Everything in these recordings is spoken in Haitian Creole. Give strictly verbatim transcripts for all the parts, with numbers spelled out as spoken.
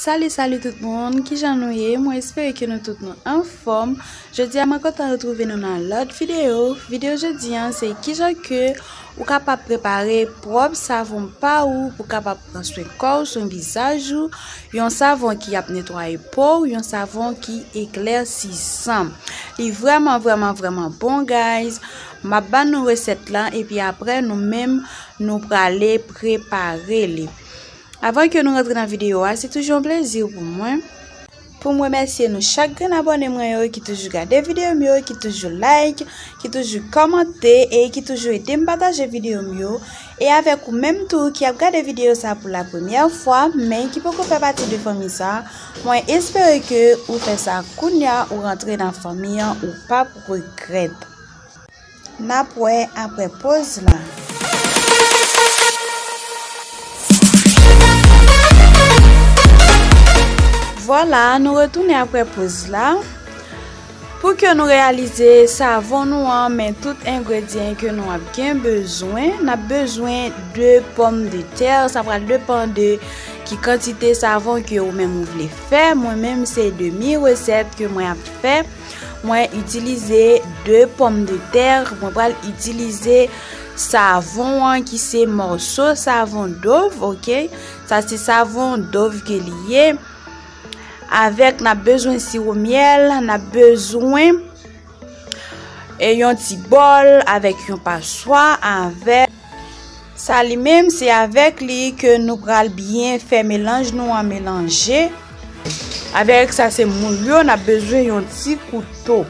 Salut, salut tout moun, kijan nou ye? Mwen espere ke nou tout nou anfòm. Jodi a mwen kontan retwouve nou nan lòt videyo. Videyo jodi a se kijan ke ou kapab prepare pwòp savon pa ou pou kapab pran swen kò w, swen vizaj ou, yon savon ki ap netwaye po w, yon savon ki eklèsisan. Li vrèman, vrèman, vrèman bon, guys. M ap ban nou resèt la, epi apre nou menm, nou prale prepare li. Avan ke nou rantre nan videyo a, se toujou yon plezi pou mwen pou m remèsye nou chak grenn abòne mwen yo ki toujou gade videyo m yo, ki toujou like, ki toujou kòmante e ki toujou ede m pataje videyo m yo. E avèk ou menm tou ki ap gade videyo sa pou la premyè fwa, men ki poko fè pati de fanmi sa, mwen espere ke ou fè sa kounya, ou rantre nan fanmi an, ou p ap regrèt. N ap wè apre poz la. Vwala, nou retounen apre poz la. Pou ke nou reyalize savon nou an, men tout engredyan ke nou ap gen bezwen, n ap bezwen de pòmdetè. Sa pral depann de ki kantite savon ke ou menm ou vle fè. Mwen menm, se demi resèt ke mwen ap fè. Mwen itilize de pòmdetè. Mwen pral itilize savon an ki se mòso savon Dove, oke? Sa se savon Dove ke li ye. Avèk, n ap bezwen siwo myèl, n ap bezwen, e, yon ti bòl avèk yon paswa, avèk sa li menm, se avèk li ke nou pral byen fè melanj nou an melanje. Avèk sa se moul yo, n ap bezwen yon ti kouto.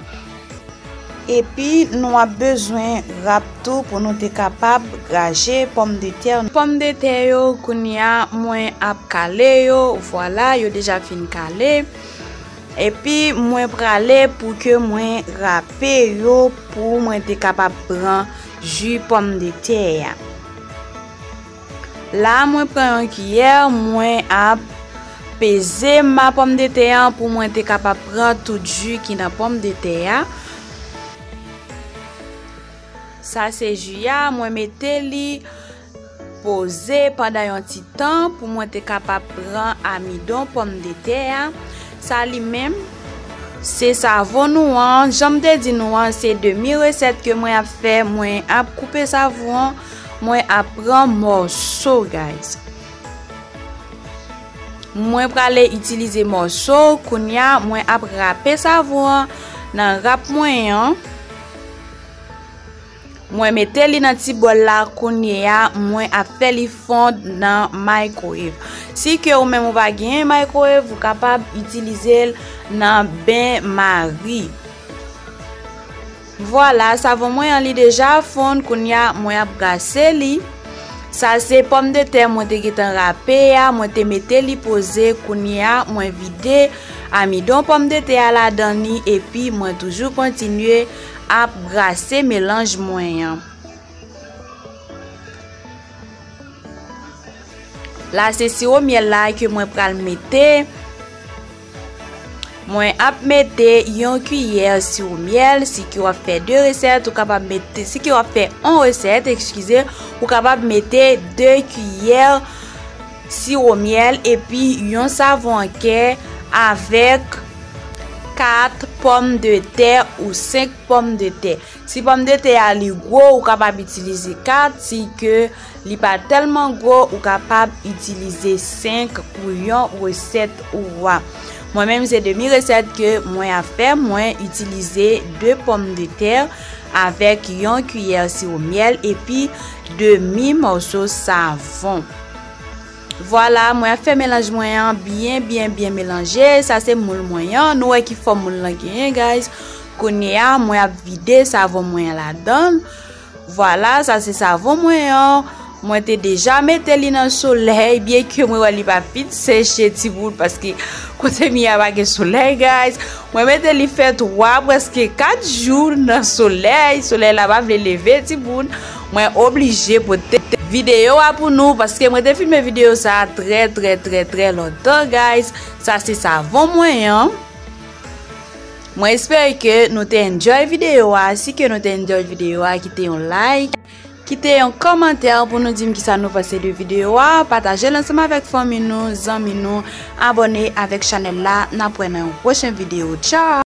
Epi nou ap bezwen rap tou pou nou te kapab graje pòmdetè. Pòmdetè yo, kounye a, mwen ap kale yo. Vwala, yo deja fin kale. Epi mwen prale pou ke mwen rape yo pou mwen te kapab pran ji pòmdetè a. La, mwen pran yon kiyè, mwen ap peze ma pòmdetè an pou mwen te kapab pran tout ji ki nan pòmdetè a. Sa se ji a, mwen mete li poze pandan yon ti tan pou mwen te kapab pran amidon pòmdetè a. Sa li menm, se savon nou an. Jan m te di nou an, se demi resèt ke mwen ap fè. Mwen ap koupe savon an, mwen ap pran mòso, guys. Mwen prale itilize mòso. Kounye a, mwen ap rape savon an nan rap mwen an. Mwen mete li nan ti bòl la, kounye a, mwen ap fè li fonn nan microwave. Si ke ou menm ou pa genyen microwave, ou kapab itilize l nan benmari. Vwala, savon mwen an li deja fonn, kounye a, mwen ap brase li. Sa se pòmdetè mwen te gentan rape a, mwen te mete li poze, kounye a, mwen vide amidon pòmdetè a ladan li, epi mwen toujou kontinye ap brase melanj mwen an. La, se siwo myèl la ke mwen pral mete. Mwen ap mete yon kiyè siwo myèl. Si ke w ap fè de resèt, ou kapab mete, si ke w ap fè yon resèt, eskize, ou kapab mete de kiyè siwo myèl epi yon savon an kè avèk kat pòmdetè ou senk pòmdetè. Si pòmdetè a li gwo, ou kapab itilize kat. Si ke li pa tèlman gwo, ou kapab itilize senk pou yon resèt ou a. Mwen menm, se demi resèt ke mwen ap fè. Mwen itilize de pòmdetè avèk yon kiyè siwo myèl epi demi mòso savon. Vwala, mwen ap fè melanj mwen an byen, byen, byen melanje. Sa se moul mwen an. Nou wè ki fòm moul lan genyen, guys. Kounye a, mwen ap vide savon mwen an ladan l. Vwala, sa se savon mwen an. Mwen te deja mete li nan solèy, byenke mwen wè li pa fin seche, timoun, paske kote m ye a pa gen solèy, guys. Mwen mete li fè twa, prèske kat jou nan solèy. Solèy la pa vle leve, timoun. Mwen oblije pote videyo a pou nou, paske mwen te filme videyo sa a trè, trè, trè, trè lontan, guys. Sa se savon mwen an. Mwen espere ke nou te enjoy videyo a. Si ke nou te enjoy videyo a, kite yon like. Kite yon kòmantè pou nou di m kisa nou panse de videyo a. Pataje l ansanm avèk fanmi nou, zanmi nou. Abòne avèk chanèl la. N ap wè nan yon pwochen videyo. Tchao!